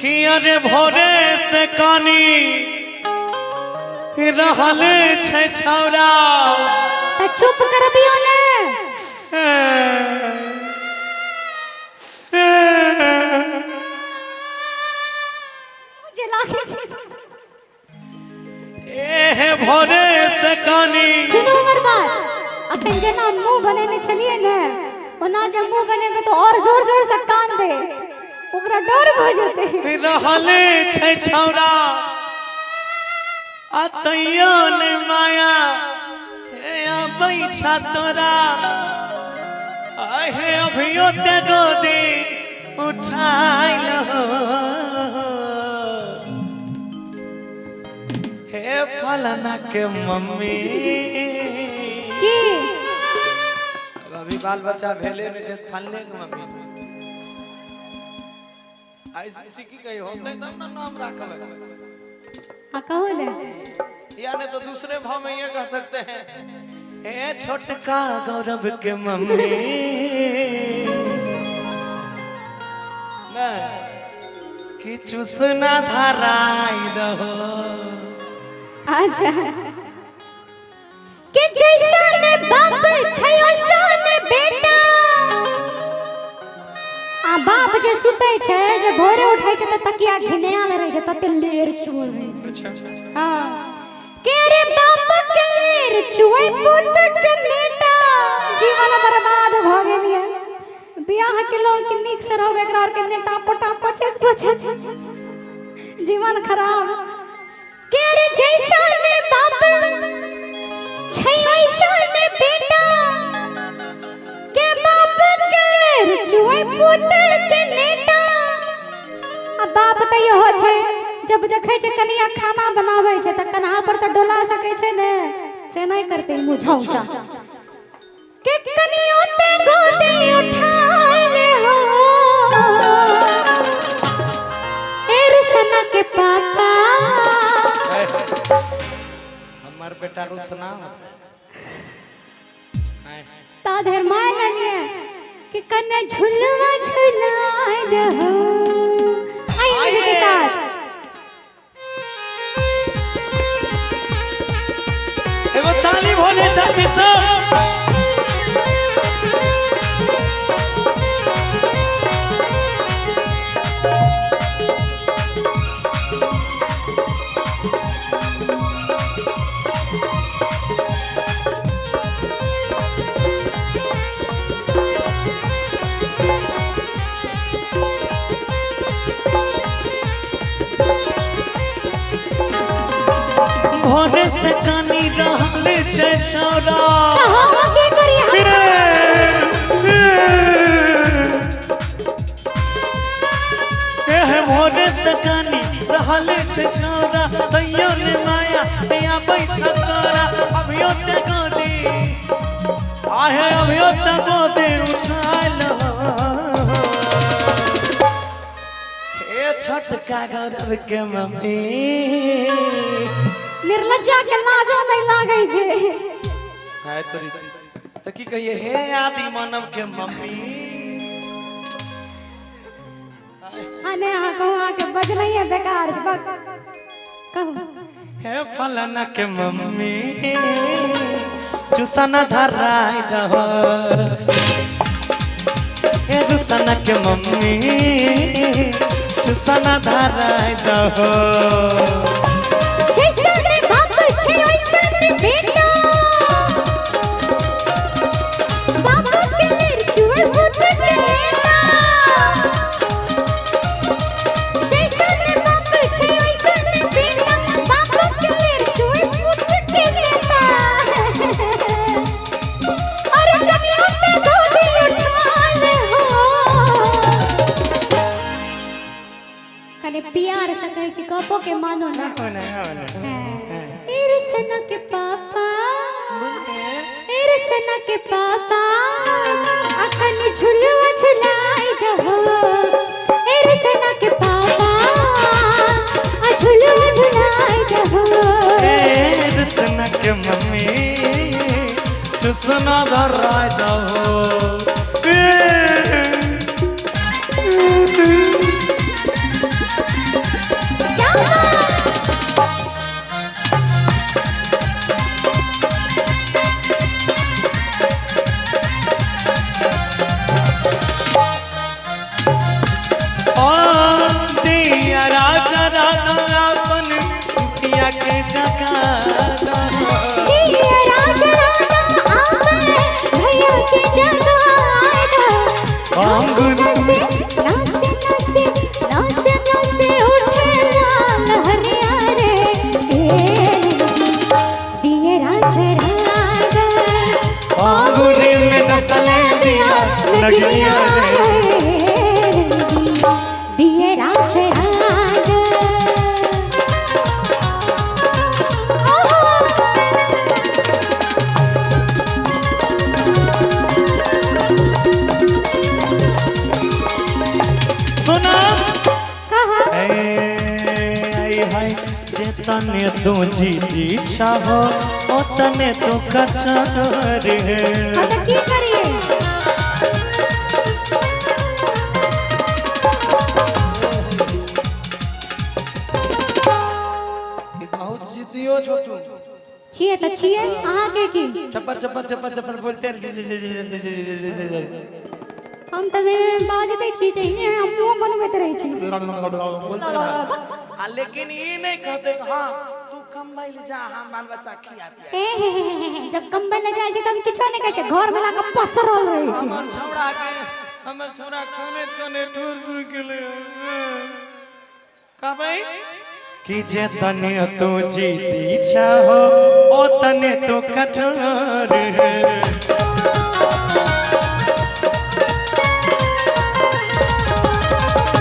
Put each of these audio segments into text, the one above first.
कि अरे भोरे से कानी रहल छै छौरा। तऽ चुप करबियौ ने। जे लागै छै। एह भोरे से कानी। सुनू हमर बात, अखन जेना मुंह बनेने छलियै ने, ओना जे मुंह बनेबै तऽ और जोर जोर से कान दे, ओकरा डर भऽ जेतै। रहल छै छौरा आ तैयो नहि माया हे अबै छा तोरा, आहे अभियो ते गोदी उठाइल हो। हे फलाना के मम्मी। की? अभी बाल बच्चा भेले नहीं छै फलने के मम्मी। आइस की कही होते तब ना नाम राखबै। हाँ, कहू ने। या नहीं तो दूसरे भाव में ये कह सकते हैं, ए छोटका गौरव के मम्मी नहीं कि चुसना धराई दहो। अच्छा, के जैसा ने बाप छै वैसा ने बेटा। आ बाप जे सुतै छै, जे भोरे उठै छै तऽ तकिया घिनायल रहै छै, तते लेर चुअल रहै छै। हाँ, के रे बाप के लेर चुअै पुत के नेटा, जीवन बर्बाद भऽ गेल ये। बियाह के लोग के नीक से रहब, एकरा आर के नेटा पोटा पोछैत पोछैत जीवन खराब। के रे जैसा ने बाप छै वैसा ने बेटा, के बाप के लेर चुअै पुत के नेटा। आ बाप तऽ इहो छै, जब देखै छै कनिया खाना बनाबै छै तऽ कन्हा पर तऽ डोला सकै छै ने, से नहि करतै मुझौसा। के कनियो ते गोदी उठाले हो, ए रुसना के पापा। हमार बेटा रुसना होता है। ता धरि मान लिए कि कने झुलवा झुलाए दहो। आइए म्यूजिक के साथ। एगो ताली भोले चाची सब। भोरे से कानी रहल छै छौरा। तऽ हम की करियै हम? एह भोरे से कानी रहल छै छौरा, तैयो ने माया आबै छ तोरा, अभियो ते गोदी आहे अभियो ते गोदी उठाइल। हे छोटका गौरव के मम्मी। निर्लज्जा के लाजो नहि लागै छै। है तो रीति तो की कहिए, हे आदि मानव के मम्मी। आ नहि, अहाँ कहू, अहाँके बजनाइए बेकार छै। बक कहू। हे फलाना के मम्मी, चुसना धराई दहो। हे रुसना के मम्मी, चुसना धराई दहो। जैसा ने बाप छै वैसा ने बेटा, बाप के लेर चुअै पुत के नेता। जैसा ने बाप छै वैसा ने बेटा, बाप के लेर चुअै पुत के नेता। अरे कनिया पे गोदी उठाल हो। कने प्यार से कहै छी, गपो के मानो ना। ए रुसना के पापा, ए रुसना के पापा, अखन झुलवा झुलाई दहो। ए रुसना के पापा, आ झुलवा झुलाई दहो। ए रुसना के मम्मी, चुसना धराई दहो। ए जगा दो। दिया राजा राजा आवे भैया के जगाए दो। आंगन नसे नसे नसे नसे नसे उठे लाल हरिया रे, दिए राजा राजा आंगुरी में नसले दिया नगिया रे। दिए राजा राजा। सुना कहा ए हाय जेतने तू जीती चाहो ओतने तू कचर है। हाँ तो की करिए? कि बहुत जिद्दियो छो तू। छिए तऽ छिए, अहाँके की? चप्पर चप्पर चप्पर चप्पर बोलते रह। हम तऽ बाजते छी जे हम मुँह बनबैत रहै छी। बोलते रह आ लेकिन ई नहीं कहते कि हाँ तू कम्बल जा हम बाल बच्चा खिया पिया। ए हे हे हे हे, जब कम्बल ले जाइ छै तऽ हम किछो नहि कहै छै, घर वाला के पसरल रहै छै। हमर छौड़ा कानैत कानैत ठोर सुख गेलै। कहबै कि जेतने तू जीती चाहो ओतने तू कठोर है।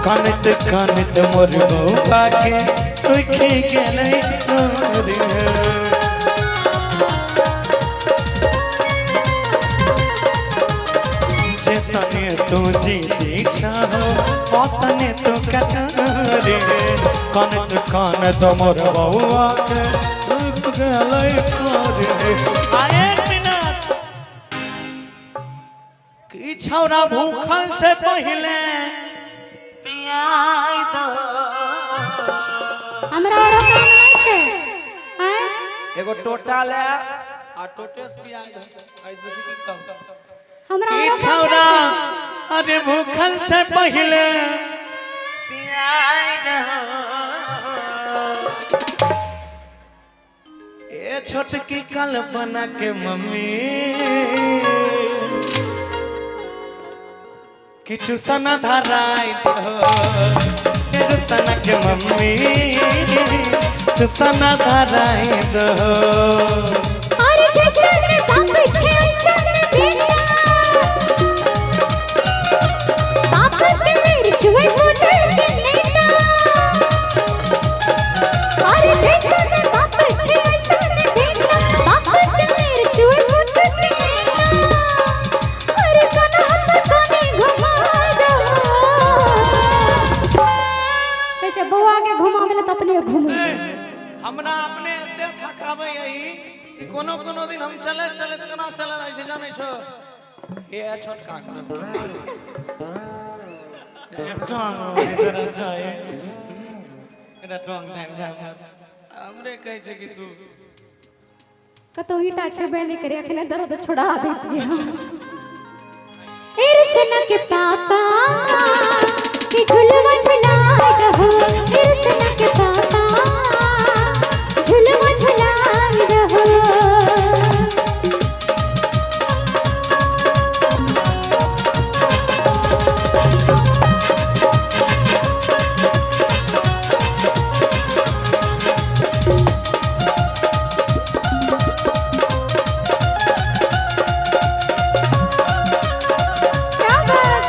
कानैत कानैत मोर बौआ के सुखी गेलै ठोर है। जेतने तू जीती चाहो ओतने तू कठोर है। कानैत कानैत मोर बौआ के सुख गेलै ठोर है। आ एक मिनट कि छौड़ा भूखल से पहिले पियाई दो। हमरा औरो काम नहि छै आँय? एगो टोटा ले आ टोटे से पियाई दो, ऐसे बेसी की कहब। हमरा कि औरो काम छौड़ा नहि छै। अरे भूखल से पहिले पियाई दो। ए छोटकी कल्पना के मम्मी किछु सना धराई दो। ए सना के मम्मी किछु सना धराई दो। और जैसन बाप छै वैसन बेटा, बाप के मिर्चुए पुत्र के नेता। और जैसन बाप छै वैसन बेटा, बाप के मिर्चुए पुत्र के नेता। अरे कना कने घुमा दो, कहै छै बौआ के घुमाबै लए तऽ अपने घुमै छै। हमरा अपने एते थकाबै यही कि कोनो कोनो दिन हम चलैत चलैत केना चलल रहै छै जानै छो? ए छोटका करब ए टांग जरा जाए एकटा टांग धाम धाम हमरे कहै छै कि तू कतौ ईटा छेबे नहि करे, अखने दर्द छोड़ा देतियै हम। ए रुसना के पापा के झुलवा झुलाए दहो, ए रुसना के पापा झुलवा झुलाए दहो। क्या बात!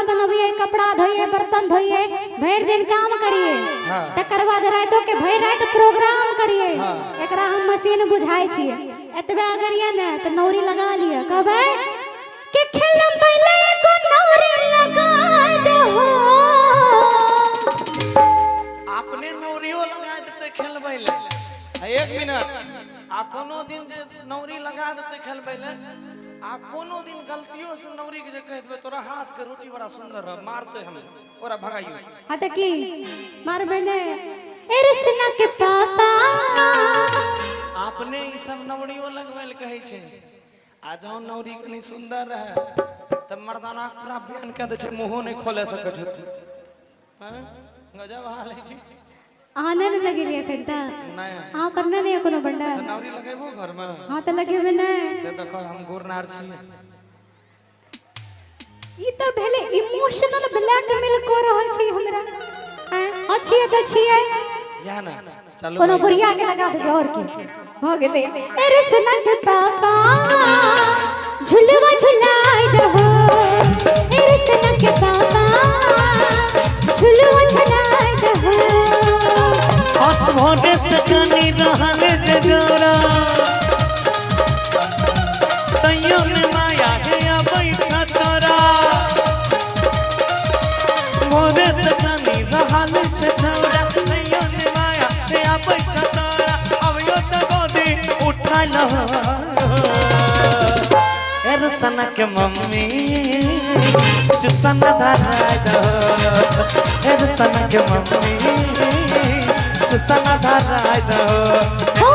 बनबियै, कपड़ा धोइए, बर्तन धोइए, भरि दिन काम करिए। हाँ। तकर बाद रातो के भरि राति प्रोग्राम करिए। एकरा हम मशीन बुझाइ छियै। एतबे अगर ये ने तऽ नौरी लगा लिअ, कहबै कि खेलम पहिले एगो नौरी लगा दहो। अपने नौरियो लगा देतै खेलबै ले। आ एक मिनट, आ कोनो दिन जे नौरी लगा देतै खेलबै ले, आ कोनो दिन गलतियो से नौरी के जे कहि देबै तोरा हाथ के रोटी बड़ा सुंदर है, मारते हम ओरा भगाइयो। हाँ तऽ की मारबै ने? ए रुसना के पापा, अपने ई सब नौरियो लगबै ले कहै छै। आ जौं नौरी कनी सुंदर रहे तऽ मर्दाना के पूरा बयान कए दै छै, मुँहो नहि खोले सकै छै। हैं? गजब हाल है छै। अहाँ नहि ने लगेलियै एखन तऽ? नहि। अहाँ पर नहि ने यऽ कोनो बंडल? तऽ नौरी लगेबो घरमे? हाँ तऽ लगेबै ने। से देखो, हम गोरनार छी। ई तऽ भेलै इमोशनल ब्लैकमेल कऽ रहल छी हमरा। आँय, हँ छियै तऽ छियै। इएह ने चलू। कोनो भाई। बुढ़िया के लगा देबै और की भऽ गेलै। ए रुसना के पापा, झुलवा झुलाय दहो। ए रुसना के पापा, झुलवा झुलाय दहो। हाथ भोरे से कनी रहल जे जोरा, तैयो ने माया हे अबै छ तोरा। भोरे से कनी रहल छै छौरा, तैयो ने माया हे अबै छ तोरा। अबियो तऽ गोदी उठा लहो। ए रुसना के मम्मी, चुसन धराय दहो। ए रुसना के मम्मी, चुसन धराय दहो। हो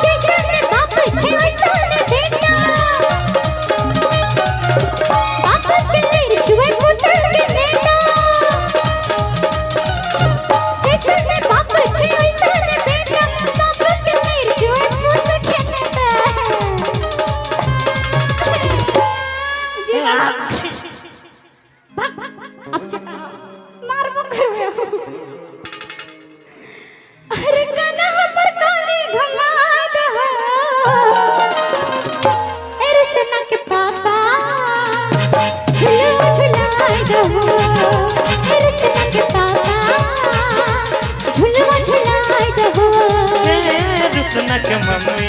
जैसन बाप छै वैसन बेटा, बाप के लेर छुए पुत्र के नेता। जैसन बाप छै वैसन बेटा, बाप के लेर छुए पुत्र के नेता। जी भाग, अब चक्का मारबो करबै। अरे कन्हा पर कानी घुमा दहो। ए रुसना के पापा, झुलवा झुलाय दहो। ए रुसना के पापा, झुलवा झुलाय दहो। ए रुसना के मम्मी।